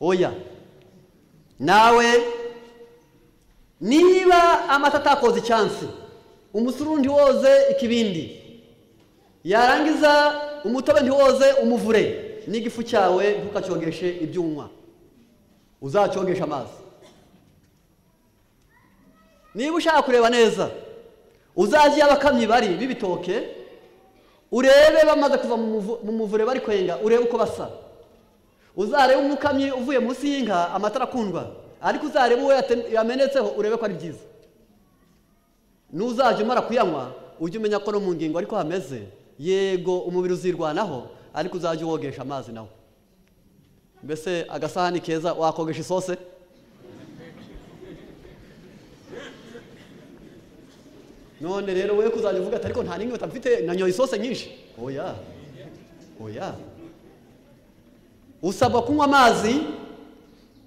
Oya, nawe niba amata atakoze icyansi, umusururu ntiwoze ikibindi, yarangiza umutobe ntiwoze umuvure, n'igifu cyawe ntukacyogeshe ibyunywa, uzacyogesha amazi. Niba ushaka kureba neza, uzajye abakamyi bari b'ibitoke, urebe bamaze kuva mu muvure bari kwenga, urebe uko basa. Uzarebe umukamyi uvuye munsi y'inka, amata arakundwa, ariko uzarebe uwo yamenetseho, urebe ko ari byiza. Nuzajya umara kuyanywa, ujye umenya ko no mu ngingo ariko hameze. Yego umubiri uzirwanaho, ariko uzajya uwogesha amazi nawo. Mbese agasahani keza wakogesha isose? None rero we kuzajya uvuga ati ariko nta n'inyota mfite, nanyoye isose nyinshi. Oya, oya. Usabwa kunywa amazi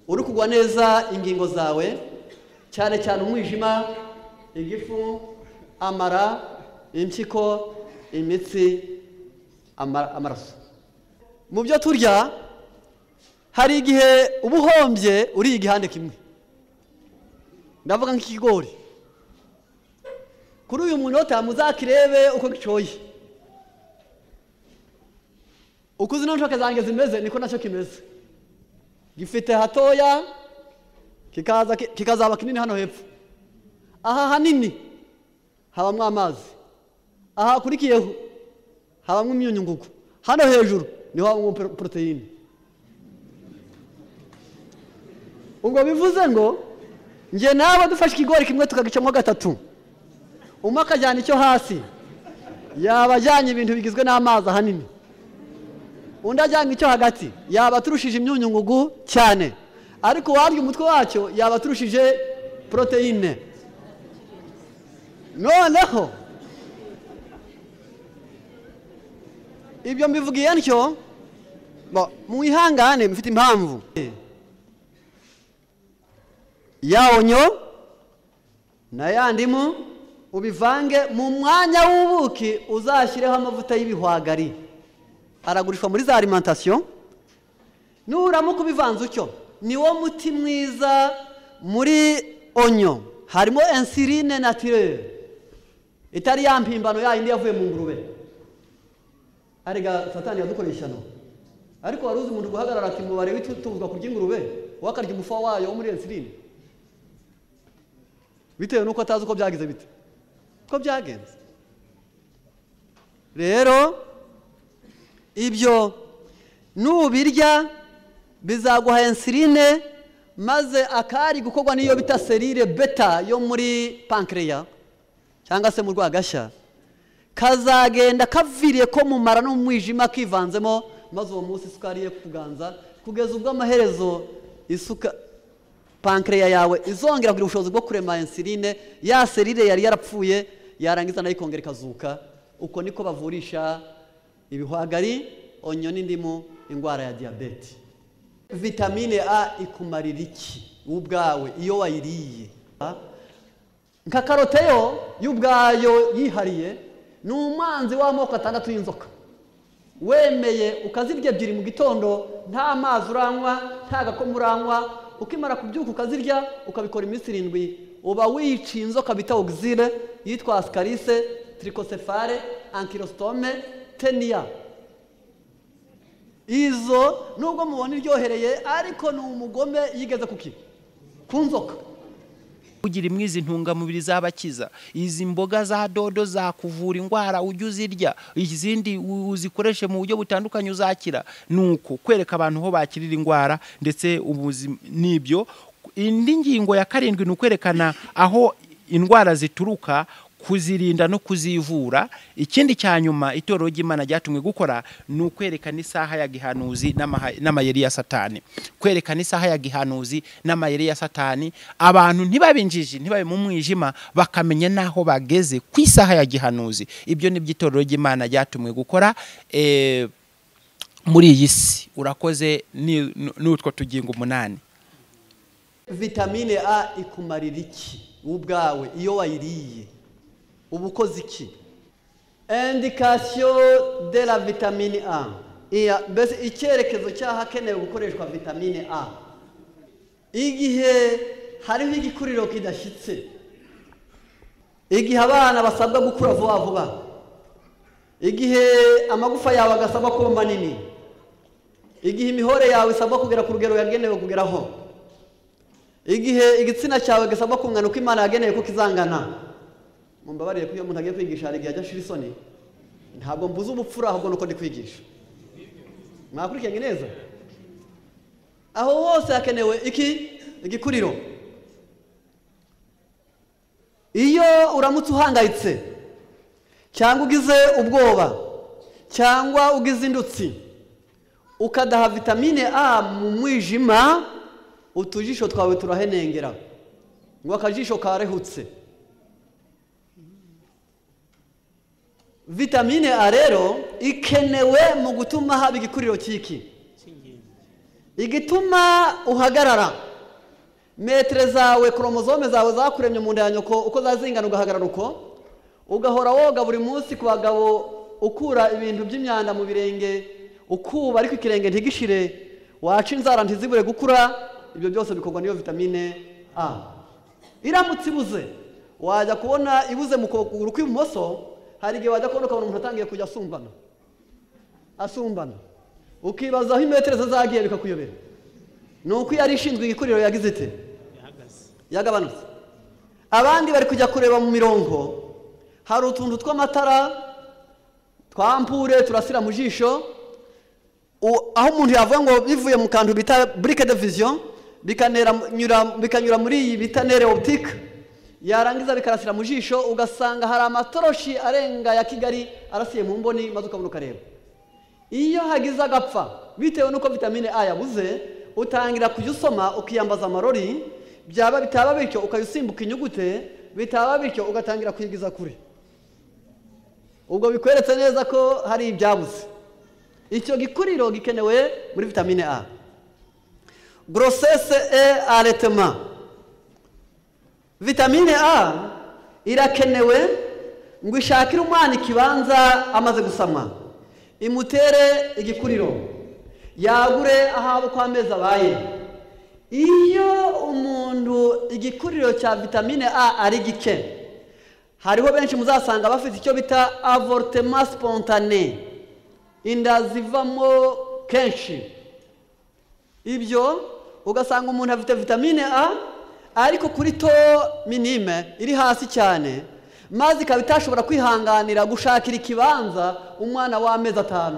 uri kugwa neza ingingo zawe, cyane cyane umwijima, igifu, amara, impyiko, imitsi, amaraso. Mu byo turya hari igihe uba uhombye uriye igihande kimwe. Ndavuga nk'ikigori. Kuri uyu munota muzakirebe uko gicoye. Uko zino nshoke zanjye zimeze niko nacyo kimeze. Gifite hatoya kikaza kikazaba kinini hano hepfo. Aha hanini habamwo amazi, aha akurikiyeho habamwo imyunyungugu, hano hejuru niho habamwo poroteyine. Ubwo bivuze ngo njye nawe dufashe ikigori kimwe tukagicamo gatatu, umwe akajyana icyo hasi, yaba ajyanye ibintu bigizwe n'amazi ahanini, undi ajyanye icyo hagati, yaba aturushije imyunyungugu cyane, ariko warya umutwe wacyo yaba aturushije poroteyine. Noneho ibyo mbivugiye ntyo, mwihangane mfite impamvu. Ya onyo na ya ndimu ubivange mu mwanya w'ubuki, uzashyireho amavuta y'ibihwagari, aragurishwa muri za alimentation. Nuramuka ubivanze utyo, niwo muti mwiza. Muri onyo harimo insuline naturelle, itari ya mpimbano ya indi yavuye mu ngurube. Arega Satani yadukoresha no. Ariko waruzi umuntu guhagarara ati mubare witutuzwa kurya ingurube, wakarya umufa wayo muri insuline, bitewe nuko atazi uko byagize bite, uko byagenze. Rero ibyo nubirya bizaguha insuline, maze akari gukorwa niyo bita serire beta yo muri pancreas cyangwa se mu rwagashya, kazagenda kaviriye ko mu mara no mu mwijima kivanzemo, maze uwo munsi isukari ye kuganza kugeza ubwo amaherezo isuka pancreas yawe izongera kugira ubushobozi bwo kurema insuline, ya serire yari yarapfuye yarangiza nayo ikongera ikazuka. Uko niko bavurisha ibihwagari, onyo n'indimu indwara ya diyabete. Vitamine A ikumarira iki ubwawe iyo wayiriye? Nka karote yo y'ubwayo yihariye ni umwanzi w'amoko 6 y'inzoka. Wemeye ukazirya ebyiri mu gitondo, nta mazi uranywa, nta gakoma uranywa, ukimara kubyuka ukazirya ukabikora iminsi 7, uba wiciye inzoka bita oxyle, yitwa ascaris, trichocéphale, ankylostome, tenia. Izo nubwo mubona iryohereye, ariko ni umugome yigeze kuki ku nzoka. Kugira imwizi ntungamubiri zabakiza, izi mboga za dodo zakuvura indwara, ujye uzirya, izindi uzikoreshe mu buryo butandukanye uzakira. Nuko kwereka abantu ho bakirira indwara ndetse ubuzima nibyo. Indi ngingo ya 7 ni ukwerekana aho indwara zituruka, kuzirinda no kuzivura. Ikindi cya nyuma itorero ry'Imana ryatumwe gukora ni ukwerekana isaha ya gihanuzi n'amayeri ya Satani. Kwerekana isaha ya gihanuzi n'amayeri ya Satani, abantu ntibabinjije, ntibabe mu mwijima, bakamenya naho bageze ku isaha ya gihanuzi. Ibyo ni itorero ry'Imana ryatumwe gukora muri iyi si. Urakoze n'utwo tugingo 8. Vitamine A ikumarira iki ubwawe iyo wayiriye? Uba ukoze iki? Indication de la vitamine A. Mbese icyerekezo cy'ahakenewe gukoreshwa vitamine A. Igihe hariho igikuriro kidashyitse, igihe abana basabwa gukura vuba vuba, igihe amagufa yawe agasabwa kuba manini, igihe imihore yawe isabwa kugera ku rugero yagenewe kugeraho, igihe igitsina cyawe gisabwa kungana uko Imana yageneye ko kizangana. Mumbabarire ko iyo umuntu agiye kwigisha hari igihe ajya ashira isoni. Ntabwo mbuze ubupfura, ahubwo nuko ndi kwigisha. Mwakurikiranye neza? Aho hose hakenewe iki? Igikuriro. Iyo uramutse uhangayitse cyangwa ugize ubwoba cyangwa ugize indutsi, ukadaha vitamine A mu mwijima, utujisho twawe turahenengera, ngo akajisho karehutse. Vitamine A rero ikenewe mu gutuma haba igikuriro cyiki, igituma uhagarara. Metre zawe, kromozome zawe zakuremye mu nda ya nyoko uko zazingana, ugahagarara uko, ugahora woga buri munsi ku bagabo, ukura ibintu by'imyanda mu birenge, ukuba ariko ikirenge ntigishire, waca inzara ntizibure gukura. Ibyo byose bikorwa n'iyo vitamine A. Iramutse ibuze, wajya kubona ibuze mu kuguru kw'ibumoso, hari igihe wajya kubona ukabona umuntu atangiye kujya asumbana asumbana, ukibaza aho imetero ze zagiye bikakuyobera. Ni uko yari ishinzwe igikuriro yagize ite? Yagabanutse. Abandi bari kujya kureba mu mirongo, hari utuntu tw'amatara twampure turasira mu jisho, aho umuntu yavuga ngo bivuye mu kantu bita brique de vision, bikanyura muri iyi bita nere optique, yarangiza bikarasira mu jisho, ugasanga hari amatoroshi arenga ya Kigali arasiye mu mboni, maze ukabona ukareba. Iyo hagize agapfa bitewe nuko vitamine A yabuze, utangira kujya usoma ukiyambaza amarori, byaba bitaba bityo ukayusimbuka inyugute, bitaba bityo ugatangira kwigiza kure. Ubwo bikweretse neza ko hari ibyabuze. Icyo gikuriro gikenewe muri vitamine A. Grossesse et allaitement. Vitamine A irakenewe ngo ishakire umwana ikibanza amaze gusamwa, imutere igikuriro, yagure ahabo kwa meza abaye. Iyo umuntu igikuriro cya vitamine A ari gike, hariho benshi muzasanga bafite icyo bita avortement spontané, inda zivamo kenshi. Ibyo ugasanga umuntu afite vitamine A ariko kuri to minime iri hasi cyane, maze ikaba itashobora kwihanganira gushakira ikibanza umwana w'amezi 5.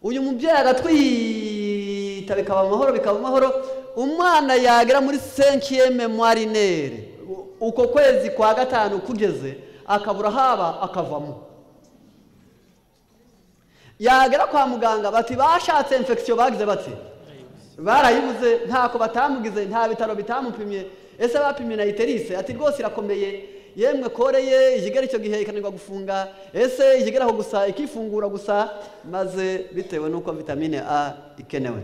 Uyu mubyeyi agatwita bikaba amahoro, bikaba amahoro, umwana yagera muri 5e mois, uko kwezi kwa 5 kugeze, akabura haba akavamo. Yagera kwa muganga bati bashatse infection, bagize bati barayibuze, ntako batamugize, nta bitaro bitamupimye. Ese bapimye na iterise? Ati rwose irakomeye, yemwe koreye ikigera icyo gihe ikanirwa gufunga, ese ikigeraho gusa ikifungura gusa. Maze bitewe nuko vitamine A ikenewe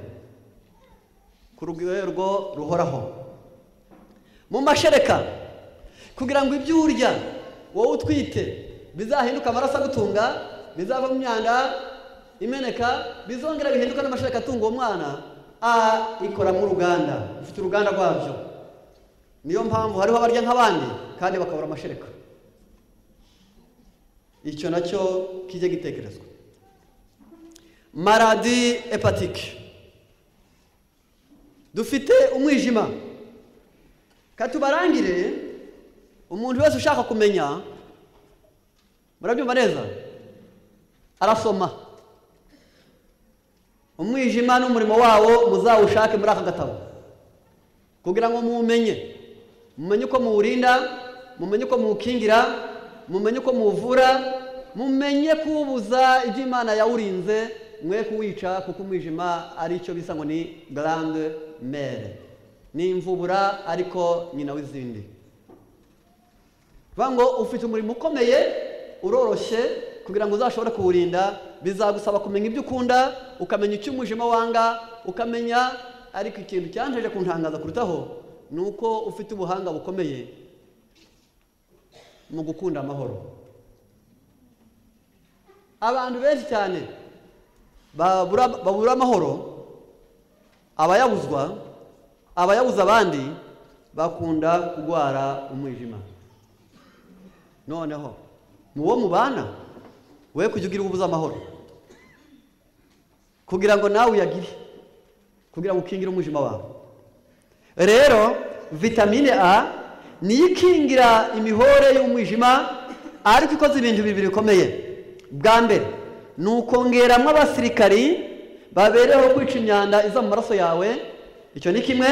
ku rugero ruhoraho mu mashereka, kugira ngo ibyo urya wowe utwite bizahinduka amaraso agutunga, bizava mu myanda imeneka, bizongera bihinduka n'amashereka atunga uwo mwana. A ikora mu ruganda, ifite uruganda rwabyo. Niyo mpamvu hariho abarya nk'abandi kandi bakabura amashereka. Icyo nacyo kijye gitekerezwa. Maladie hépatike. Dufite umwijima. Katubarangire, umuntu wese ushaka kumenya, murabyumva neza, arasoma. Umwijima n'umurimo wawo muzawushake muri aka gatabo, kugira ngo mumenye, mumenye uko muwurinda, mumenye uko muwukingira, mumenye uko muwuvura, mumenye kuwubuza ibyo Imana yawurinze, mwe kuwica, kuko umwijima ari icyo bisa ngo ni grande mère, ni imvubura ariko nyina w'izindi. Ngo ufite umurimo ukomeye uroroshye, kugira ngo uzashobore kuwurinda bizagusaba kumenya ibyo ukunda, ukamenya icyo umwijima wanga, ukamenya. Ariko ikintu cyanjeje kuntangaza kurutaho ni uko ufite ubuhanga bukomeye mu gukunda amahoro. Abantu benshi cyane babura amahoro, abayabuzwa, Abayabuze abandi bakunda kurwara umwijima. Noneho muwo mubana we kujya ugira ubuza amahoro kugira ngo nawe uyagire, kugira ngo ukingire umwijima wawe. Rero vitamine A niyo ikingira imihore y'umwijima, ariko ikoze ibintu bibiri bikomeye. Bwa mbere ni ukongeramo abasirikari babereho kwica imyanda iza mu maraso yawe, icyo ni kimwe.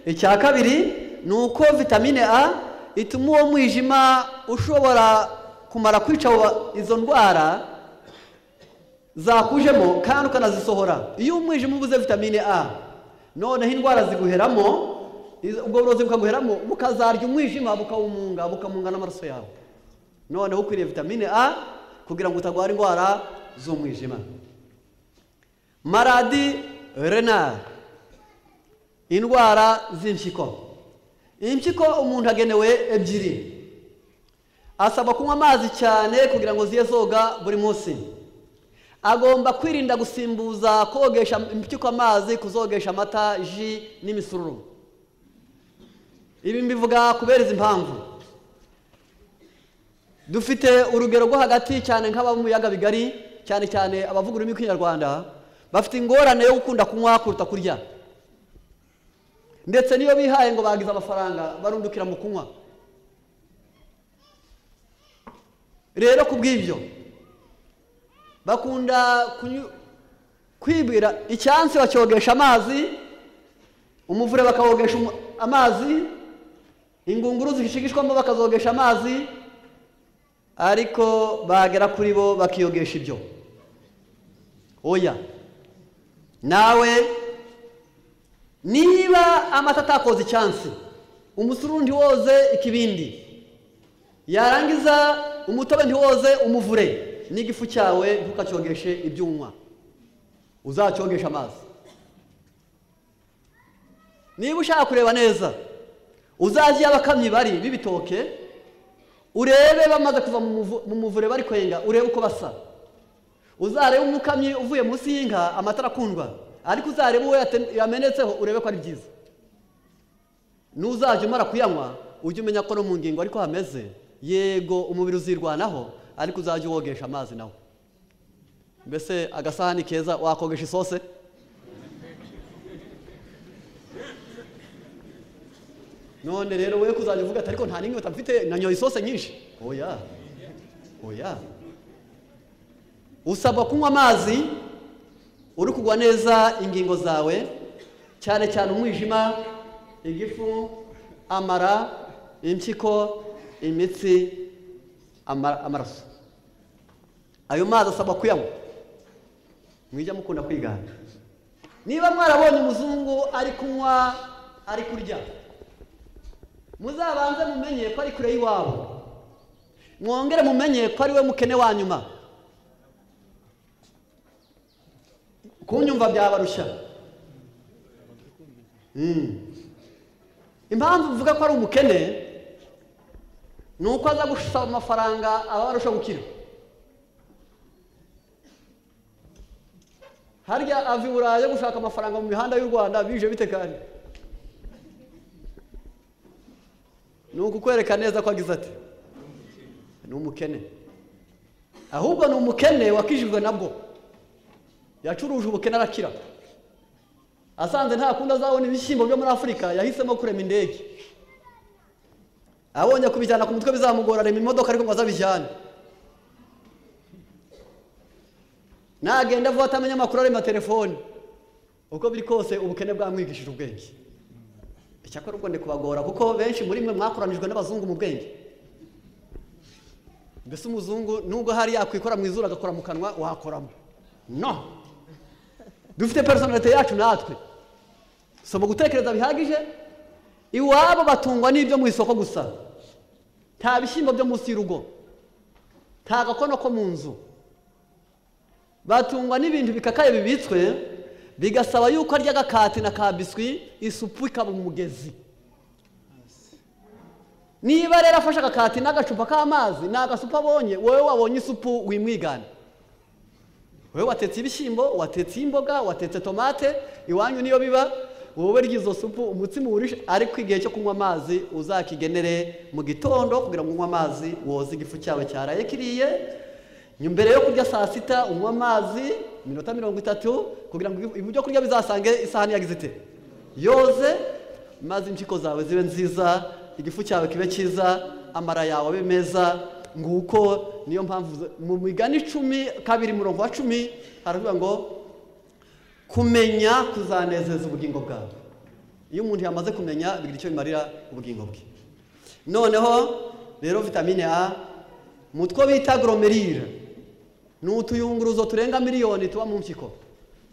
Icya kabiri ni uko vitamine A ituma uwo mwijima ushobora kumara kwica izo ndwara zakujemo kandi ukanazisohora. Iyo umwijima ubuze vitamine A, noneho indwara ziguheramo, ubwo burozi bukaguheramo, bukazarya umwijima, bukawumunga, bukamunga n'amaraso yawe. Noneho ukwiriye vitamine A kugira ngo utagwara indwara z'umwijima. Maladie renale, indwara z'impyiko. Impyiko umuntu agenewe ebyiri. Asabwa kunywa amazi cyane kugira ngo ziye zoga buri munsi. Agomba kwirinda gusimbuza kogesha impyiko amazi, kuzogesha amata, ji n'imisururu. Ibi mbivuga kubera izi mpamvu. Dufite urugero rwo hagati cyane nk'aba mu biyaga bigari, cyane cyane abavuga ururimi rw'Ikinyarwanda, bafite ingorane yo gukunda kunywa kuruta kurya. Ndetse niyo bihaye ngo bagize amafaranga barundukira mu kunywa. Rero kubw'ibyo bakunda kwibwira icyansi bacyogesha amazi, umuvure bakawogesha amazi, ingunguru zishigishwamo bakazogesha amazi, ariko bagera kuri bo bakiyogesha ibyo. Oya, nawe niba amata atakoze icyansi, umusururu ntiwoze ikibindi, yarangiza umutobe ntiwoze umuvure, n'igifu cyawe ntukacyogeshe ibyunywa, uzacyogesha amazi. Niba ushaka kureba neza, uzajye abakamyi bari b'ibitoke, urebe bamaze kuva mu muvure bari kwenga, urebe uko basa. Uzarebe umukamyi uvuye munsi y'inka, amata arakundwa, ariko uzarebe uwo yamenetseho urebe ko ari byiza. Nuzajya umara kuyanywa ujye umenya ko no mu ngingo ariko hameze. Yego umubiri uzirwanaho, ariko uzajya uwogesha amazi nawo. Mbese agasahani keza wakogesha isose? None rero we kuzajya uvuga ati ariko nta n'inyota mfite, nanyoye isose nyinshi. Oya, oya. Usabwa kunywa amazi uri kugwa neza ingingo zawe, cyane cyane umwijima, igifu, amara, impyiko, imitsi, amaraso. Ayo mazi asabwa kuyanywa. Mwijya mukunda kwigana. Niba mwarabonye umuzungu ari kunywa ari kurya, muzabanze mumenye ko ari kure y'iwabo, mwongere mumenye ko ari we mukene wa nyuma. Kunyumva byabarushya. Impamvu mvuga ko ari umukene ni uko aza gusaba amafaranga abarusha gukira. Harya ava i Burayi gushaka amafaranga mu mihanda y'u Rwanda bije bite kandi? Ni ukukwereka neza ko agize ati ni umukene. Ahubwo ni umukene wakijijwe nabwo, yacuruje ubukene arakira. Asanze nta kundi azabona ibishyimbo byo muri Afurika, yahisemo kurema indege. Abonye kubijyana ku mutwe bizamugora, arema imodoka ariko ngo azabijyane. Nagenda vuba atamenya amakuru, arema telefone. Uko biri kose ubukene bwamwigishije ubwenge. Icyakora ubwo ndi kubagora kuko benshi muri mwe mwakoranijwe n'abazungu mu bwenge. Mbese umuzungu nubwo hari yakwikora mu izuru agakora mu kanwa, wakoramo? No, dufite personality yacu natwe. Soma gutekereza bihagije. Iwabo batungwa n'ibyo mu isoko gusa, nta bishyimbo byo munsi y'urugo, nta gakono ko mu nzu. Batungwa n'ibintu bikakaye bibitswe, bigasaba yuko arya agakati na ka biswi, isupu ikaba umugezi. Niba rero afashe agakati n'agacupa k'amazi n'agasupu abonye, wowe wabonye isupu wimwigana. Wowe watetse ibishyimbo, watetse imboga, watetse tomate, iwanyu niyo biba. Wowe rya izo supu umutsima uwurishe, ariko igihe cyo kunywa amazi uzakigenere mu gitondo kugira ngo unywe amazi woze igifu cyawe cyaraye kiriye. Mbere yo kurya saa sita unywa amazi iminota 30 kugira ngo ibyo kurya bizasange isahani yagize ite yoze, maze impyiko zawe zibe nziza, igifu cyawe kibe cyiza, amara yawe abe meza. Nguko niyo mpamvu mu migani 10:2 murongo wa 10 haravuga ngo kumenya kuzanezeza ubugingo bwawe. Iyo umuntu yamaze kumenya bigira icyo bimarira ubugingo bwe. Noneho rero vitamine A mutwo bita glomerule ni utuyunguruzo turenga miliyoni tuba mu mpyiko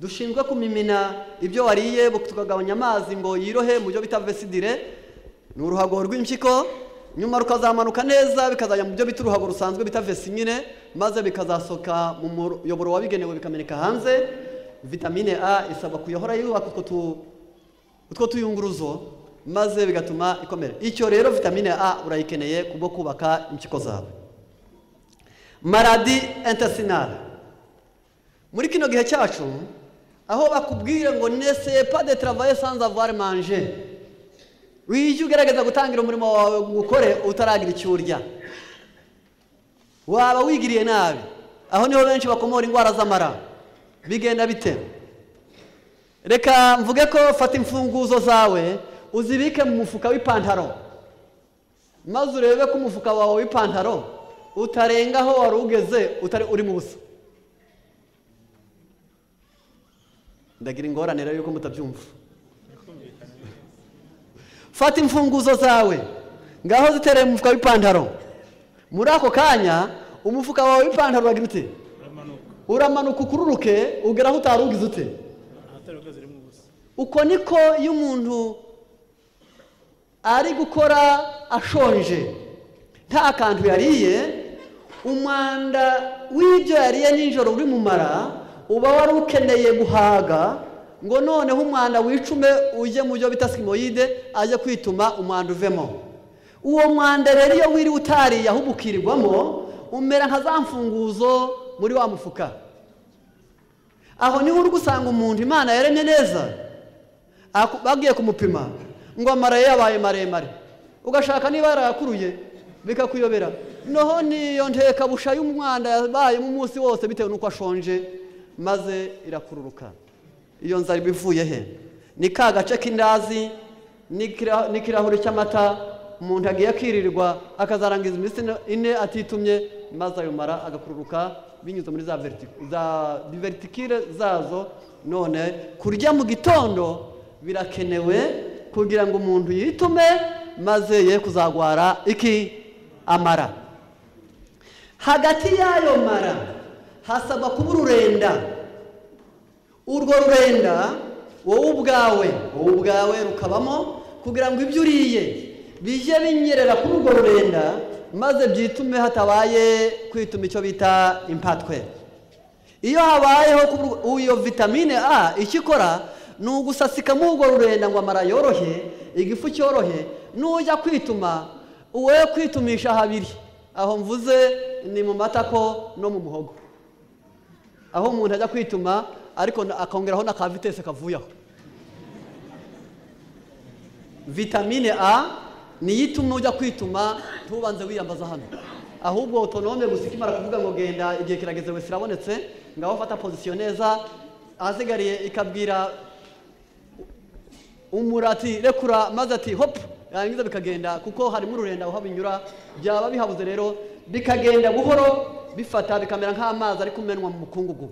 dushinzwe kumimina ibyo wariye, tukagabanya amazi ngo yirohe mu byo bita vesidire, ni uruhago rw'impyiko, nyuma rukazamanuka neza bikazajya mu byo bita uruhago rusanzwe bita vesi nyine, maze bikazasoka mu muyoboro wabigenewe bikameneka hanze. Vitamine A isabwa kuyahora yubaka utwo tuyunguruzo maze bigatuma ikomera. Icyo rero vitamine A urayikeneye kubwo kubaka impyiko zawe. Maladie intestinale. Muri kino gihe cyacu aho bakubwira ngo n'essayez pas de travailler sans avoir mangé, wijye ugerageza gutangira umurimo wawe gukore utaragira icyo urya, waba wigiriye nabi. Aho niho benshi bakomora indwara z'amara. Bigenda bite? Reka mvuge ko fata imfunguzo zawe uzibike mu mufuka w'ipantaro, maze urebe ko umufuka wawe w'ipantaro utarenga aho wari ugeze utari uri mu busa. Ndagira ingorane rero yuko mutabyumva. Fata imfunguzo zawe ngaho zitereye mu mufuka w'ipantaro, muri ako kanya umufuka wawe w'ipantaro uragira ute? Uramanuka ukururuke ugera aho utari ugize ute? Uko niko iyo umuntu ari gukora ashonje nta kantu yariye, umwanda w'ibyo yariye nijoro uri mu mara uba wari ukeneye guhaga ngo noneho umwanda wicume ujye mu byo bita sigmoide ajye kwituma umwanda uvemo. Uwo mwanda rero iyo wiri utariye ahubwo ukirirwamo umera nka za mfunguzo muri wa mufuka. Aho niho uri gusanga umuntu Imana yaremye neza, bagiye kumupima ngo amara ye yabaye maremare, ugashaka niba yarayakuruye bikakuyobera. Noho niyo ntekabusha y'umwanda yabayemo umunsi wose bitewe n'uko ashonje, maze irakururuka. Iyo nzara ibivuye he? Ni ka gace k'indazi n'ikirahuri cy'amata umuntu agiye akirirwa akazarangiza iminsi 4 atitumye, maze ayo mara agakururuka binyuze muri za vertikire zazo. None kurya mu gitondo birakenewe kugira ngo umuntu yitume maze ye kuzagwara iki? Amara. Hagati y'ayo mara hasabwa kuba ururenda. Urwo rurenda wowe ubwawe rukabamo kugira ngo ibyo uriye bijye binyerera kuri urwo rurenda, maze byitume hatabaye kwituma icyo bita impatwe. Iyo habayeho iyo vitamine A icyo ikora ni ugusasikamo urwo rurenda ngo amara yorohe, igifu cyorohe. Nujya kwituma uwe kwitumisha habiri, aho mvuze ni mu matako no mu muhogo, aho umuntu ajya kwituma ariko akongeraho na ka vitesse kavuyeho. Vitamine A niyo ituma ujya kwituma ntubanze wiyambaza hano, ahubwo autonome gusa ikimara kuvuga ngo genda igihe kirageze wese irabonetse, ngaho fata position neza, ahasigariye ikabwira umurati rekura, maze ati hop, yarangiza bikagenda, kuko harimo ururenda aho binyura. Byaba bihabuze rero bikagenda buhoro bifata bikamera nk'amazi ari kumenwa mu mukungugu,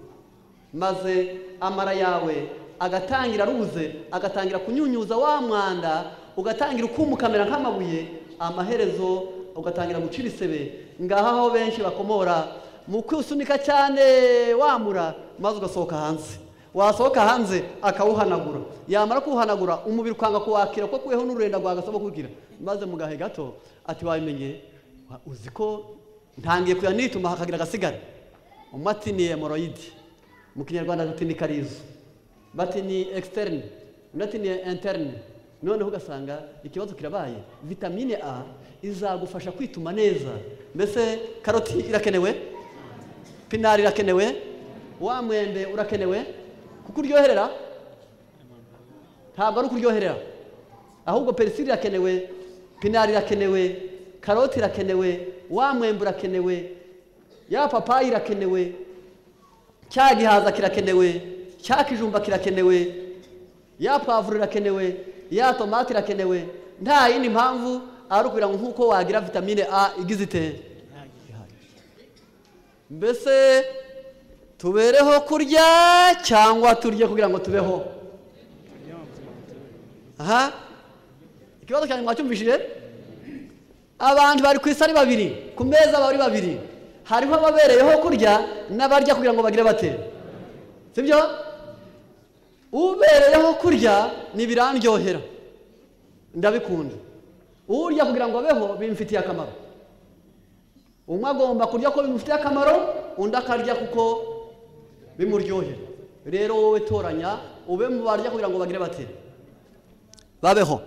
maze amara yawe agatangira ruze, agatangira kunyunyuza wa mwanda, ugatangira ukumukamera nk'amabuye, amaherezo ugatangira gucira isebe. Ngaha aho benshi bakomora mu kwisunika cyane wamura, maze ugasohoka hanze. Wasohoka hanze akawuhanagura, yamara kuwuhanagura umubiri ukanga kuwakira kuko kuweho n'ururenda rwagasaba kugira, maze mu gahe gato ati wabimenye uzi ko ntangiye kuya nituma hakagira agasigara. Umwe ati ni hemoroide, mu kinyarwanda ati ni karizo, bati ni externe, undi ati ni interne. Noneho ugasanga ikibazo kirabaye. Vitamine A izagufasha kwituma neza. Mbese karoti irakenewe, pinari irakenewe, wa mwembe urakenewe kuko uryoherera. Ntabwo ari ukuryoherera, ahubwo persil irakenewe, pinari irakenewe, karoti irakenewe, wa mwembe urakenewe, ya papayi irakenewe, cya gihaza kirakenewe, cya kijumba kirakenewe, ya pavuro irakenewe, ya tomate irakenewe. Nta yindi mpamvu ari ukugira ngo nk'uko wagira vitamine A igize ite. Mbese tubereho kurya cyangwa turye kugira ngo tubeho? Aha ikibazo cyane mwacyumvishije. Abantu bari ku isi ari babiri, ku meza bari babiri, hariho ababereyeho kurya n'abarya kugira ngo bagire bate, sibyo? Ubereyeho kurya ni birandyohera ndabikunda, urya kugira ngo abeho bimfitiye akamaro. Umwe agomba kurya ko bimufitiye akamaro, undi akarya kuko bimuryohera. Rero wowe toranya ube mu barya kugira ngo bagire bate, babeho.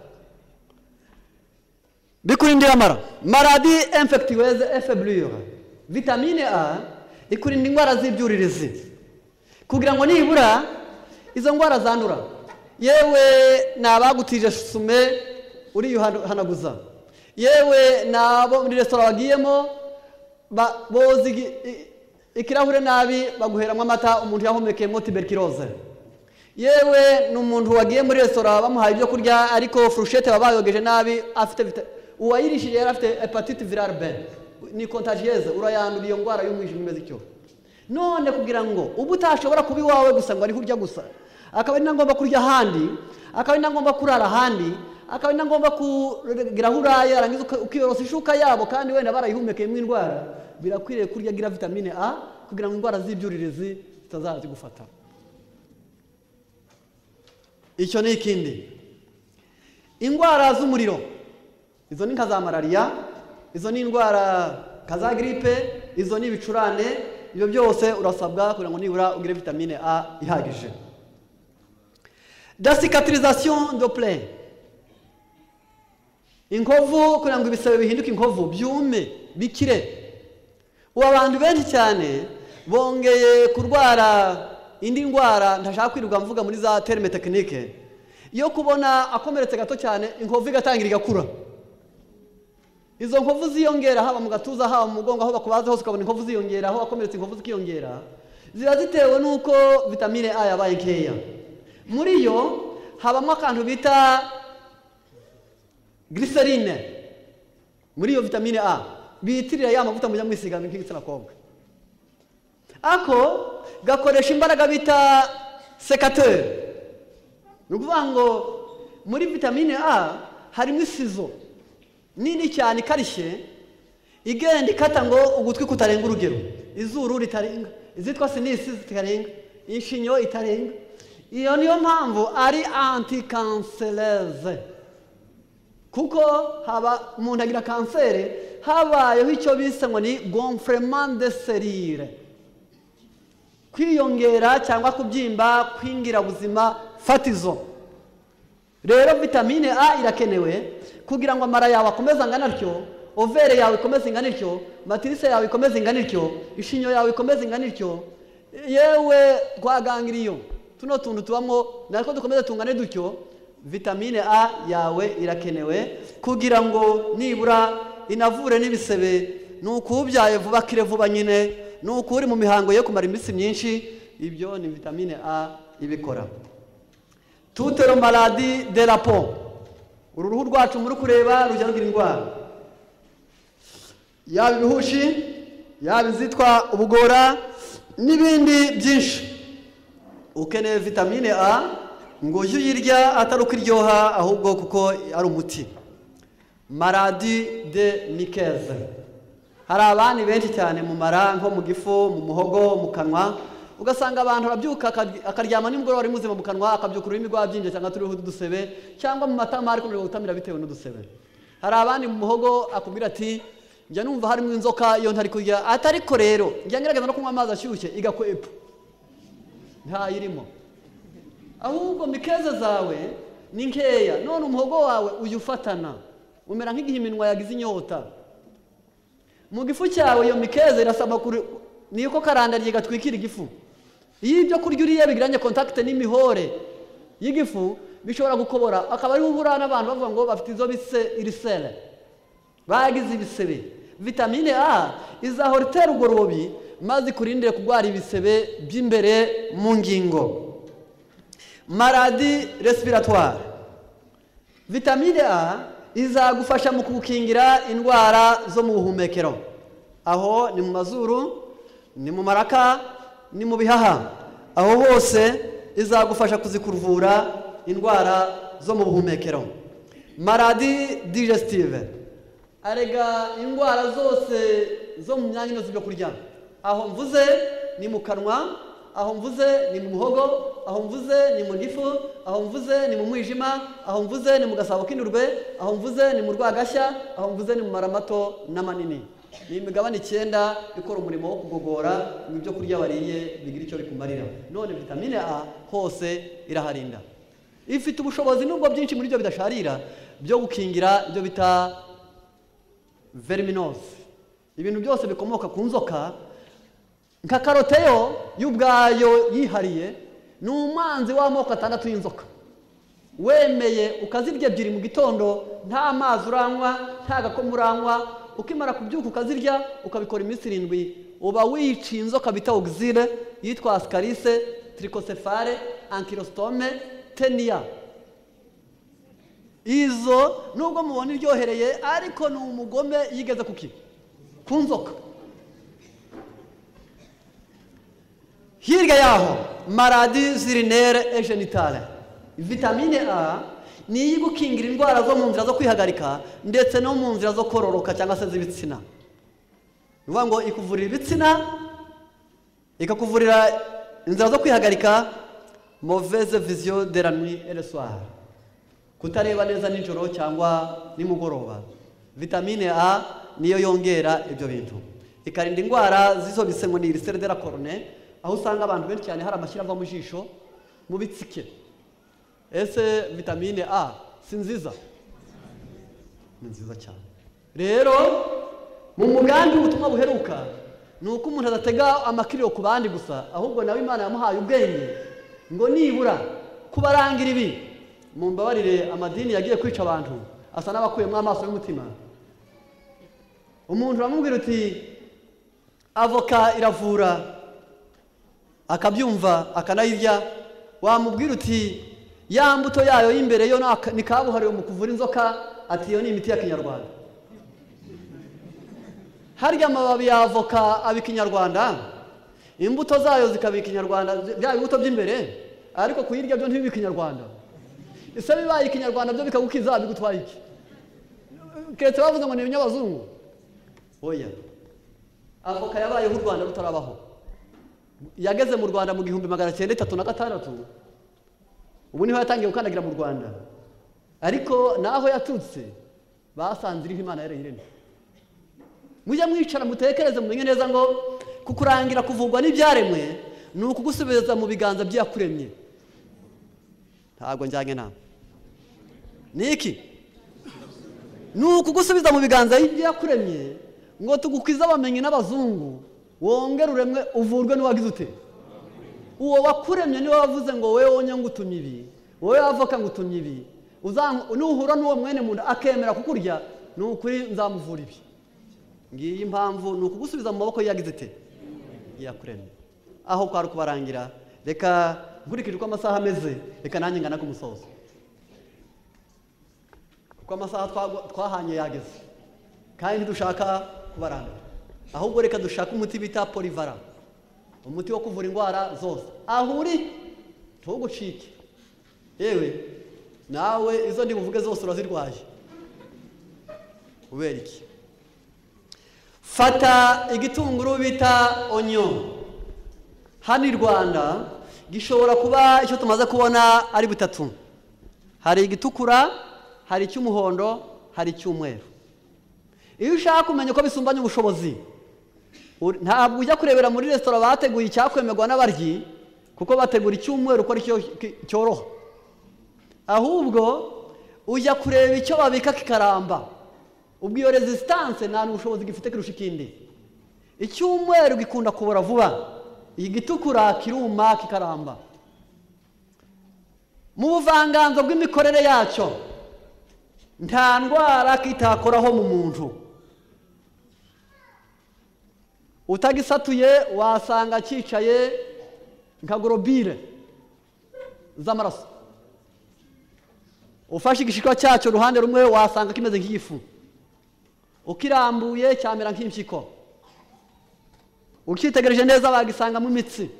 Bikurindira amara, maladie infectieuse affaiblir. Vitamine A ikurinda indwara z'ibyuririzi kugira ngo nibura izo ndwara zandura. Yewe nabagutije sume uriyuhanaguza, yewe nabo muri restaurant bagiyemo boza ikirahure nabi baguheramo amata umuntu yahomekeyemo tuberculose. Yewe n'umuntu wagiye muri restaurant bamuhaye ibyo kurya ariko fourchette babayogeje nabi, afite uwayirishije yari afite hepatite virale B, ni contagieuse, urayandura iyo ndwara y'umwijima imeze icyo. None kugira ngo ubu utashobora kuba iwawe gusa ngo ariho urya gusa, akaba ari na ngombwa kurya ahandi, akaba ari na ngombwa kurara ahandi, akaba ari na ngombwa kugira aho uraye, arangiza ukiyorosa ishuka yabo kandi wenda barayihumekeyemo indwara. Birakwiriye kurya gira vitamine A kugira ngo indwara z'ibyuririzi zitazazigufata. Icyo ni ikindi. Indwara z'umuriro, izo ni nka za malaria, izo ni indwara nka za gripe, izo ni ibicurane. Ibyo byose urasabwa kugira ngo nibura ugire vitamine A ihagije. Da cicatrisation de plaie, inkovu, kugira ngo ibisebe bihinduke inkovu byume bikire. Ubu abantu benshi cyane bongeye kurwara indi ndwara ntashaka kwirirwa mvuga muri za terme technique, yo kubona akomeretse gato cyane inkovu igatangira igakura. Izo nkovu ziyongera haba mu gatuza, haba mu mugongo, aho bakubaze hose ukabona inkovu ziyongera, aho akomeretse inkovu zikiyongera. Ziba zitewe nuko vitamine A yabaye nkeya. Muri yo habamo akantu bita glycerine. Muri iyo vitamine A bitirira ya mavuta mujya mwisiga nk'igitsina kobwa. Ako gakoresha imbaraga bita sécateur. Ni ukuvuga ngo muri vitamine A harimo isizo nini cyane ikarishye igenda ikata ngo ugutwi kutarenga urugero, izuru ritarenga, izitwa sinisi zitarenga, ishinyo itarenga. Iyo niyo mpamvu ari anticancereze, kuko haba umuntu agira kanseri habayeho icyo bise ngo ni gonflement de cellules, kwiyongera cyangwa kubyimba kw'ingirabuzima fatizo. Rero vitamine A irakenewe kugira ngo amara yawe akomeze angana atyo, overe yawe ikomeze ingana ityo, matrice yawe ikomeze ingana ityo, ishinyo yawe ikomeze ingana ityo, yewe twagangiriyo tuno tuntu tubamo nariko dukomeze tungane dutyo. Vitamine A yawe irakenewe kugira ngo nibura inavure n'ibisebe, nuko ubyaye vuba kire vuba nyine, nuko uri mu mihango yo kumara iminsi myinshi. Ibyo ni vitamine A ibikora. Toute la maladie de la peau, uru ruhu rwacu muri kureba rujya rugira indwara, yaba ibihushi, yaba izitwa ubugora n'ibindi byinshi. Ukeneye vitamine A ngo ujye uyirya atari uko iryoha, ahubwo kuko ari umuti. Maladie de muqueuse, hari abandi benshi cyane mu mara, nko mu gifu, mu muhogo, mu kanwa, ugasanga abantu arabyuka akaryama nimugoroba ari muzima mu kanwa, akabyuka ururimi rwabyimbye cyangwa turiho udusebe, cyangwa mu matama ariko gutamira bitewe n'udusebe. Hari abandi mu muhogo akubwira ati njya numva harimo inzoka iyo ntari kurya, atariko rero njya ngerageza no kunywa amazi ashyushye igakwepa, ntayirimo. Ahubwo mikeze zawe ni nkeya, none umuhogo wawe ujya ufatana umera nk'igihe iminwa yagize inyota. Mu gifu cyawe iyo mikeze irasaba niko karandariye gatwikira igifu. Iyo ibyo kurya uriye bigiranye contact n'imihore y'igifu, Bishobora gukobora, akaba ari uhura n'abantu bavuga ngo bafite izo bise irisere, bagize ibisebe. Vitamine A izahora itera urwo rubobi maze ikurindire kurwara ibisebe by'imbere mu ngingo. Maladie respiratoire, vitamine A izagufasha mu kugukingira indwara zo mu buhumekero. Aho ni mu mazuru, ni mu maraka, ni mu bihaha, aho hose izagufasha kuzikurvura indwara zo mu buhumekero. Maladie digestive, arega indwara zose zo mu myanya inoze ibyo kurya. Aho mvuze ni mu kanwa, aho mvuze ni mu muhogo, aho mvuze ni mu gifu, aho mvuze ni mu mwijima, aho mvuze ni mu gasabo k'indurwe, aho mvuze ni mu rwagashya, aho mvuze ni mu mara mato n'amanini. Ni imigabane 9 ikora umurimo wo kugogora ibyo kurya wariye bigira icyo bikumarira. None vitamine A hose iraharinda. Ifite ubushobozi nubwo byinshi muri byo bidasharira byo gukingira ibyo bita verminose, ibintu byose bikomoka ku nzoka. Nka karote yo y'ubwayo yihariye ni umwanzi w'amoko 6 y'inzoka. Wemeye ukazirya 2 mu gitondo, nta mazi uranywa, nta gakoma uranywa, ukimara kubyuka ukazirya ukabikora iminsi 7, uba wiciye inzoka bita oxyle yitwa ascaris, trichocephale, ankylostome, tenia. Izo nubwo mubona iryohereye ariko ni umugome yigeze kuki ku nzoka. Hirya yaho maladies urinaires et génitales, vitamine A ni iyigukingira indwara zo mu nzira zo kwihagarika ndetse no mu nzira zo kororoka cyangwa se z'ibitsina. Ni ukuvuga ngo ikuvurira ibitsina, ikakuvurira inzira zo kwihagarika, mauvaise vision de la nuit et le soir, kutareba neza nijoro cyangwa nimugoroba. Vitamine A niyo yongera ibyo bintu, ikarinda indwara zizo bise ngo ni ulcère de la cornée, aho usanga abantu benshi cyane hari amashyira ava mu jisho mu bitsike. Ese vitamine A si nziza? Ni nziza cyane. Rero mu mugambi w'ubutumwa buheruka ni uko umuntu adatega amakiriro ku bandi gusa, ahubwo nawe Imana yamuhaye ubwenge ngo nibura kubarangira ibi. Mumbabarire, amadini yagiye kwica abantu asa n'abakuyemo amaso y'umutima. Umuntu uramubwira uti avoka iravura, akabyumva akanayirya. Wamubwira uti ya mbuto yayo y'imbere yo ni kabuhariwe mu kuvura inzoka, ati iyo ni imiti ya kinyarwanda. Harya amababi ya avoka aba ikinyarwanda, imbuto zayo zikaba ikinyarwanda, bya bibuto by'imbere, ariko kuyirya byo ntibibe ikinyarwanda. Ese bibaye ikinyarwanda byo bikagukiza bigutwaye iki? Keretse bavuze ngo ni ibinyabazungu. Oya, avoka yabayeho u Rwanda rutarabaho. Yageze mu Rwanda mu 1936, ubu niho yatangiye gukandagira mu Rwanda. Ariko naho yatutse basanze iriho Imana yarayiremye. Mujya mwicara mutekereze mumenye neza ngo kukurangira kuvugwa n'ibyaremwe ni ukugusubiza mu biganza by'iyakuremye. Ntabwo njyanye nawe. Niki? Ni ukugusubiza mu biganza by'iyakuremye ngo tugukize abamenyi n'abazungu, wongere uremwe uvurwe n'uwagize ute. Uwo wakuremye niwe wavuze ngo wowe wonye ngutumye ibi, wowe avoka ngutumye ibi, nuhura n'uwo mwene muntu akemera kukurya, ni ukuri nzamuvura ibi. Ngiyi impamvu ni ukugusubiza mu maboko yagize ute yakuremye. Aho kwari kubarangira, reka nkurikije uko amasaha ameze, reka nanjye ngana ku musozo, kuko amasaha twahanye yageze kandi ntidushaka kubaranga, ahubwo reka dushake umuti bita polivara, umuti wo kuvura indwara zose. Aho uri ntugucike, yewe nawe izo ndi buvuge zose urazirwaye. Kubera iki? Fata igitunguru bita onyo. Hano i Rwanda gishobora kuba icyo tumaze kubona ari butatu: hari igitukura, hari icy'umuhondo, hari icy'umweru. Iyo ushaka kumenya uko bisumbanya ubushobozi, ntabwo ujya kurebera muri resitora bateguye icyakwemerwa n'abaryi, kuko bategura icy'umweru uko aricyo cyoroha. Ahubwo ujya kureba icyo babika kikaramba. Ubwo iyo resistance nta n'ubushobozi gifite kurusha ikindi. Icy'umweru gikunda kubora vuba, igitukura kiruma kikaramba. Mu buvanganzo bw'imikorere yacyo nta ndwara kitakoraho mu muntu. Utagisatuye wasanga cyicaye nka globule z'amaraso. Ufashe igishishwa cyacyo uruhande rumwe wasanga kimeze nk'igifu, ukirambuye cyamera nk'impyiko, ukitegereje neza bagisangamo imitsi,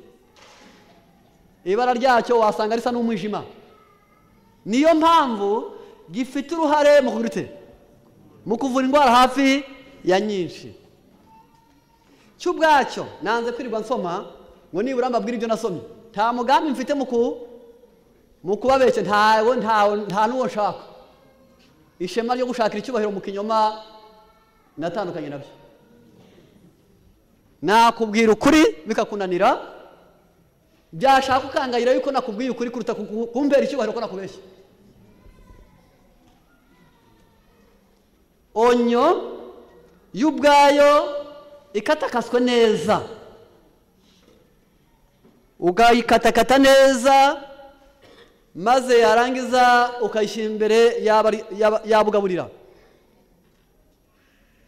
ibara ryacyo wasanga risa n'umwijima. Niyo mpamvu gifite uruhare mu kugurite mu kuvura indwara hafi ya nyinshi. Cy'ubwacyo nanze kwirirwa nsoma ngo nibura mbabwire ibyo nasomye. Nta mugambi mfite mu kubabeshya, ntawe nta n'uwo nshaka. Ishema ryo gushakira icyubahiro mu kinyoma natandukanye nabyo. Nakubwira ukuri bikakunanira, byashaka ukangayira yuko nakubwiye ukuri kuruta kumbera icyubahiro ko nakubeshya. Onyo y'ubwayo ikatakaswe neza, ukayikatakata neza, maze yarangiza ukayishyira imbere yabugaburira.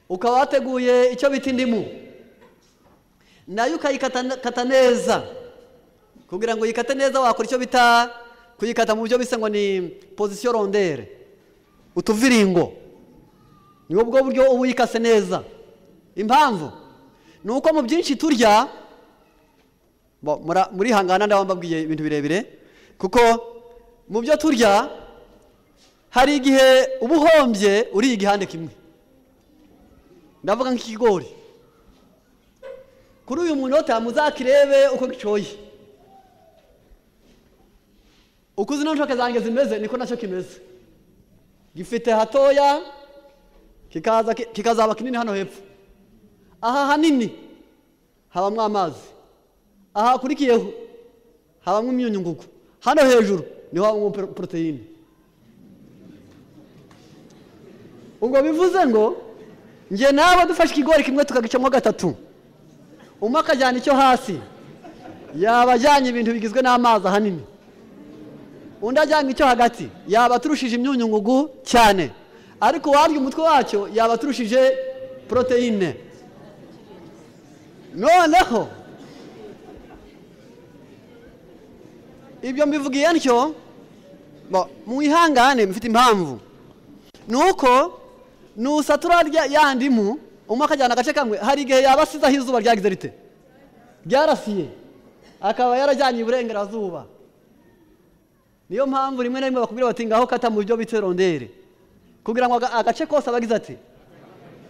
Ukaba wateguye icyo bita indimu, nayo ukayikata neza. Kugira ngo uyikate neza wakora icyo bita kuyikata mu buryo bise ngo ni position rondere, utuviringo. Ni ubwo buryo uba uyikase neza. Impamvu ni uko mu byinshi turya, muri hangana ndabambabwiye ibintu birebire, kuko mu byo turya hari igihe uba uhombye uriye igihande kimwe. Ndavuga nk'ikigori, kuri uyu munota muzakirebe uko gicoye, uko zino nshoke zanjye zimeze niko nacyo kimeze. Gifite hatoya kikaza kikazaba kinini hano hepfo. Aha hanini habamwo amazi, aha akurikiyeho habamwo imyunyungugu, hano hejuru niho habamwo poroteyine. Ubwo bivuze ngo nge nawe dufashe ikigori kimwe tukagicamo gatatu, umwe akajyana icyo hasi, yaba ajyanye ibintu bigizwe n'amazi ahanini, undi ajyanye icyo hagati, yaba aturushije imyunyungugu cyane, ariko warya umutwe wacyo yaba aturushije poroteyine. Noneho ibyo mbivugiye ntyo, mwihangane mfite impamvu. Nuko nusatura ya ndimu umwe akajyana agace kamwe, hari igihe yaba asize aho izuba ryagize rite ryarasiye, akaba yarajyanye iburengerazuba. Niyo mpamvu rimwe na rimwe bakubwira bati ngaho kata mu byo bita rondere, kugira ngo agace kose abagize ati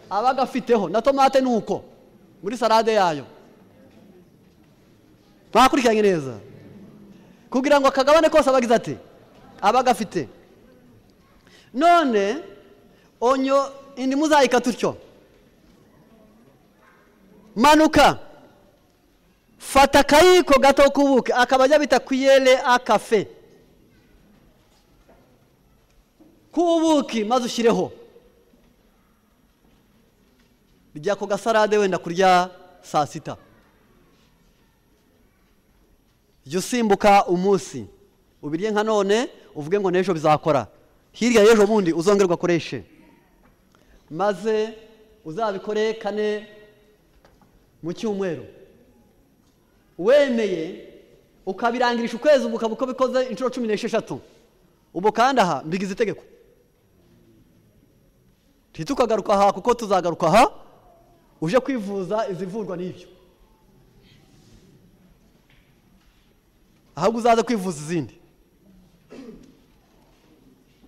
abagafiteho. Na tomate nuko muri salade yayo bakurikiranye neza, kugira ngo akagabane kose abagize ati abagafite. None onyo indimu uzayikata utyo, manuka fata akayiko gato k'ubuki, akaba ajya bita kuyere akafe k'ubuki, maze ushyireho. Rya ako gasarade wenda kurya saa sita, jya usimbuka umunsi ubirye nka none, uvuge ngo n'ejo bizakora, hirya y'ejo bundi uzongerwa akoreshe, maze uzabikore 4 mu cyumweru. Wemeye ukabirangirisha ukwezi, ukaba uko bikoze inshuro 16. Ubu kandi aha mbigize itegeko, ntitukagaruka aha kuko tuzagaruka aha uje kwivuza izivurwa n'ibyo, ahubwo uzaze kwivuza izindi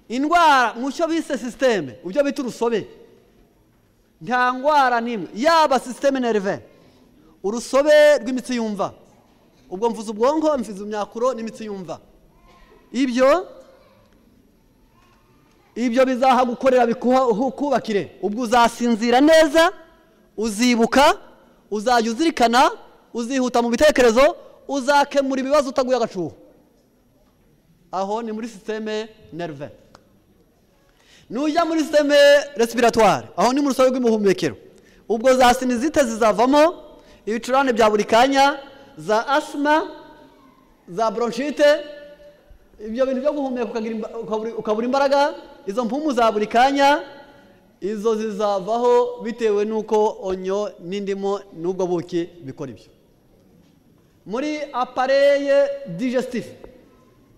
indwara. Mu cyo bise systeme, ubyo bita urusobe, nta ndwara n'imwe yaba systeme nerve, urusobe rw'imitsi yumva. Ubwo mvuze ubwonko, mvuze imyakuro n'imitsi yumva. Ibyo bizahagukorera bikubakire. Ubwo uzasinzira neza, uzibuka, uzajya uzirikana, uzihuta mu bitekerezo, uzakemura ibibazo utaguye agacuho. Aho ni muri systeme nerve. Nujya muri systeme respiratoire, aho ni mu rusobe rw'imihumekero. Ubwo za sinizite zizavamo, ibicurane bya buri kanya, za asima, za bronchite, Ibyo bintu byo guhumeka ukabura imbaraga, izo mpumu za buri kanya, izo zizavaho bitewe n'uko onyo n'indimu n'ubwo buki bikora ibyo. Muri appareil digestif,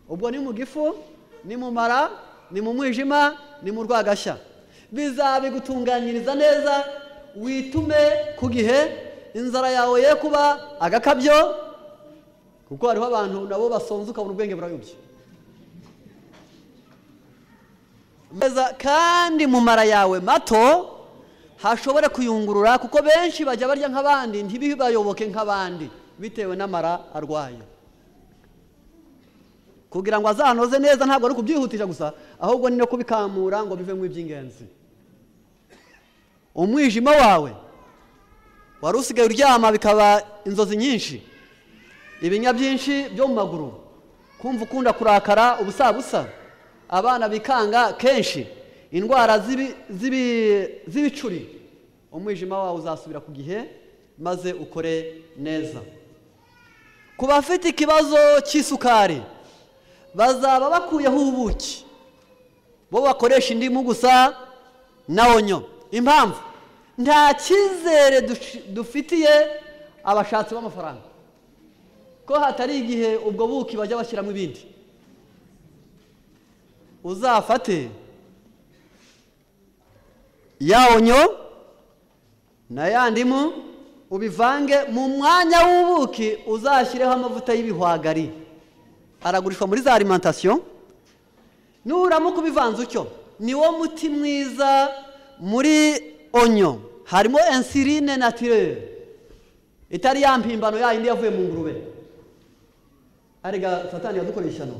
ubwo ni mu gifu, ni mu mara, ni mu mwijima, ni mu rwagashya, bizabigutunganyiriza neza, witume ku gihe, inzara yawe ye kuba agakabyo, kuko hariho abantu nabo basonza ukabona ubwenge burayobye. Kandi mu mara yawe mato hashobora kuyungurura, kuko benshi bajya barya nk'abandi ntibibayoboke nk'abandi bitewe n'amara arwaye. Kugira ngo azanoze neza ntabwo ari ukubyihutisha gusa, ahubwo ni no kubikamura ngo bivemo iby'ingenzi. Umwijima wawe wari usigaye uryama bikaba inzozi nyinshi, ibinya byinshi byo mu maguru, kumva ukunda kurakara ubusabusa, abana bikanga kenshi, indwara z'ibicuri, umwijima wawe uzasubira ku gihe maze ukore neza. Ku bafite ikibazo cy'isukari bazaba bakuyeho ubuki, bo bakoresha indimu gusa na onyo. Impamvu nta cyizere dufitiye abashatsi b'amafaranga, ko hatari igihe ubwo buki bajya bashyiramo ibindi. Uzafate ya onyo na ya ndimu ubivange mu mwanya w'ubuki, uzashyireho amavuta y'ibihwagari, aragurishwa muri za alimentation. Nuramuka ubivanze utyo, niwo muti mwiza. Muri onyo harimo insuline naturelle itari ya mpimbano ya indi yavuye mu ngurube. Arega Satani yadukoresha no,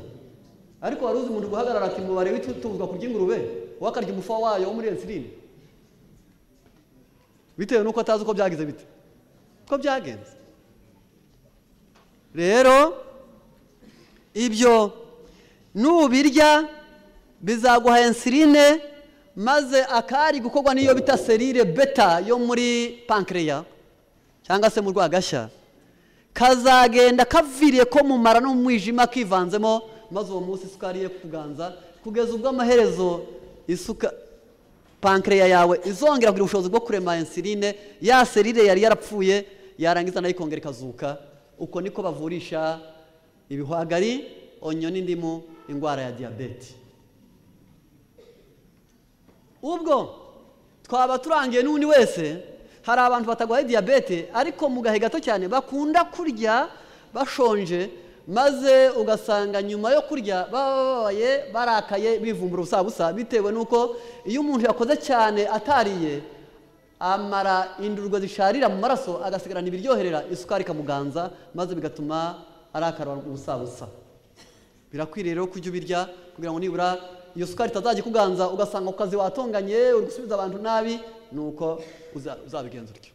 ariko wari uzi umuntu guhagarara ati mubare wituzwa kurya ingurube, wakarya umufa wayo wo muri insuline, bitewe nuko atazi uko byagize bite, ko byagenze. Rero ibyo nubirya bizaguha insuline, maze akari gukorwa n'iyo bita serire beta yo muri pancreas cyangwa se mu rwagashya, kazagenda kaviriye ko mu mara no mu mwijima kivanzemo, maze uwo munsi isukari ye kuganza kugeza ubwo amaherezo isuka pancreas yawe izongera kugira ubushobozi bwo kurema insuline, ya serire yari yarapfuye yarangiza nayo ikongera ikazuka. Uko niko bavurisha ibihwagari, onyo n'indimu indwara ya diyabete. Ubwo twaba turangiye n'undi wese, hari abantu batagwaye diyabete ariko mu gahe gato cyane bakunda kurya bashonje, maze ugasanga nyuma yo kurya bababaye barakaye bivumbura ubusabusa, bitewe nuko iyo umuntu yakoze cyane atariye amara indurwe zisharira mu maraso, agasigarana ibiryoherera, isukari ikamuganza, maze bigatuma arakara ubusabusa. Birakwiriye rero kujya ubirya kugira ngo nibura iyo sukari itazajya kuganza, ugasanga ku kazi watonganye uri gusubiza abantu nabi, nuko uzabigenza utyo.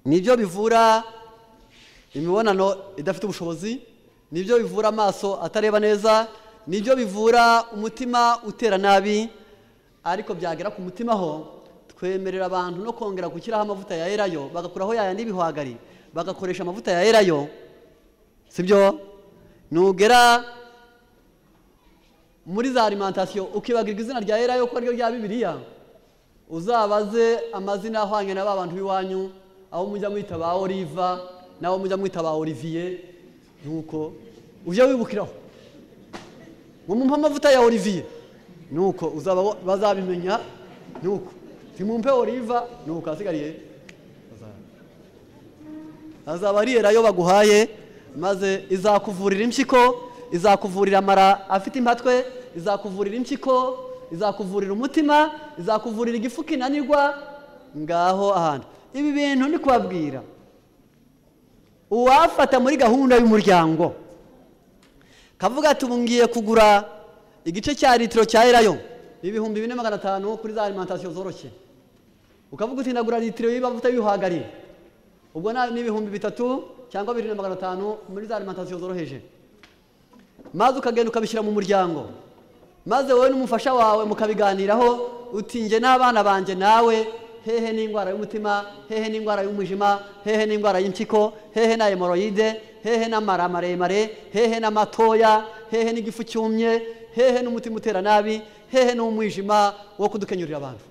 Nibyo bivura imibonano idafite ubushobozi, nibyo bivura amaso atareba neza, nibyo bivura umutima utera nabi. Ariko byagera ku mutima ho twemerera abantu no kongera gushyiraho amavuta ya elayo, bagakuraho yaya n'ibihwagari bagakoresha amavuta ya elayo, sibyo? Nugera muri za alimentation ukibagirwa izina rya elayo ko ariryo rya Bibiliya, uzabaze amazina ahwanye na ba bantu b'iwanyu, aho mujya mwita ba Oliva naho mujya mwita ba Olivier, nuko ujya wibukiraho ngo mumpe amavuta ya Olivier, nuko uzaba bazabimenya, nuko timumpe Oliva, nuko asigariye azaba ari elayo baguhaye, maze izakuvurira impyiko, izakuvurira amara afite impatwe, izakuvurira impyiko, izakuvurira umutima, izakuvurira igifu kinanirwa. Ngaho ahantu ibi bintu ni kubabwira, uwafata muri gahunda y'umuryango kavuga ati ngiye kugura igice cya litiro cya elayo 2500 kuri za alimentation zoroshye, ukavuga uti ndagura litiro y'amavuta y'ibihwagari, ubwo ni 3000 cyangwa 2500 muri za alimentation zoroheje, maze ukagenda ukabishyira mu muryango, maze wowe n'umufasha wawe mukabiganiraho uti nge n'abana banje nawe hehe n'indwara y'umutima, hehe n'indwara y'umwijima, hehe n'indwara y'impyiko, hehe na hemoroide, hehe n'amara maremare, hehe n'amatoya, Hehe n'igifu cyumye, hehe n'umutima utera nabi, hehe n'umwijima wo kudukenyurira abantu.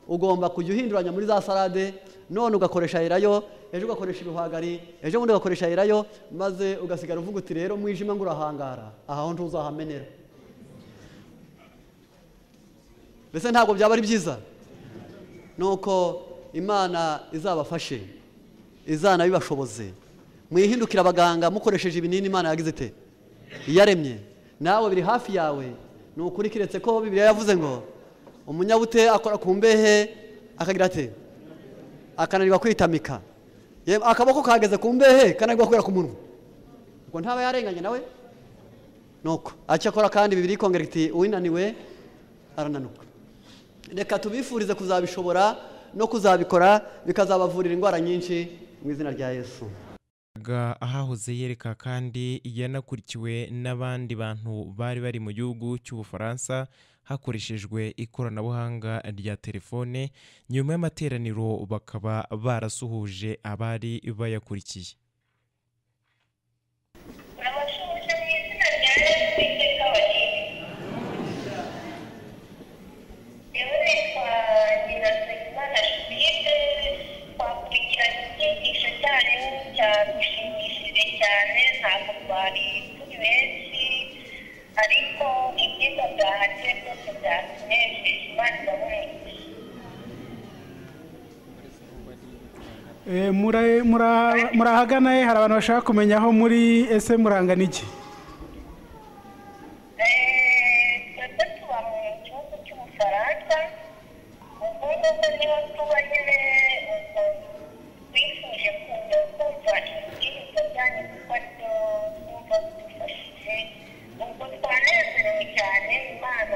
Ugomba kujya uhinduranya muri za salade, none ugakoresha elayo, ejo ugakoresha ibihwagari, ejo bundi ugakoresha elayo, maze ugasigara uvuga uti rero umwijima ngo urahangara, aha ho ntuzahamenera. Mbese ntabwo byaba ari byiza? Nuko Imana izabafashe, izanabibashoboze. Mwihindukira abaganga mukoresheje ibinini Imana yagize ite? Yaremye. Nawe biri hafi yawe. Ni ukuri, kiretse ko Bibiliya yavuze ngo umunyabute akora ku mbehe akagira ate? Akananirwa kwitamika. Akaboko kageze ku mbehe kananirwa kugera ku munwa. Ubwo ntaba yarenganye nawe? Nuko acyakora kandi Bibiliya ikongera iti uwinaniwe arananuka. Reka tubifurize kuzabishobora no kuzabikora, bikazabavurira indwara nyinshi mu izina rya Yesu. Ahahoze yereka kandi yanakurikiwe n'abandi bantu bari bari mu gihugu cy'Ubufaransa hakoreshejwe ikoranabuhanga rya telefone. Nyuma y'amateraniro bakaba barasuhuje abari bayakurikiye. Cyadushimishije cyane, ntabwo twari turi benshi, ariko ibyiza byahaciye byose byatunejeje. Imana ibahumugishe. Murahagana he? Hari abantu bashaka kumenya aho muri, ese murangana iki? Twebwe tuba mu gihugu cy'Ubufaransa, ubwo ngubwo niho tuba nyine. Ubwo twifuje kuza kumva ibibwiriza byanyu kuko aribyo twumva bidufashije. Ubwo twanezerewe cyane. Imana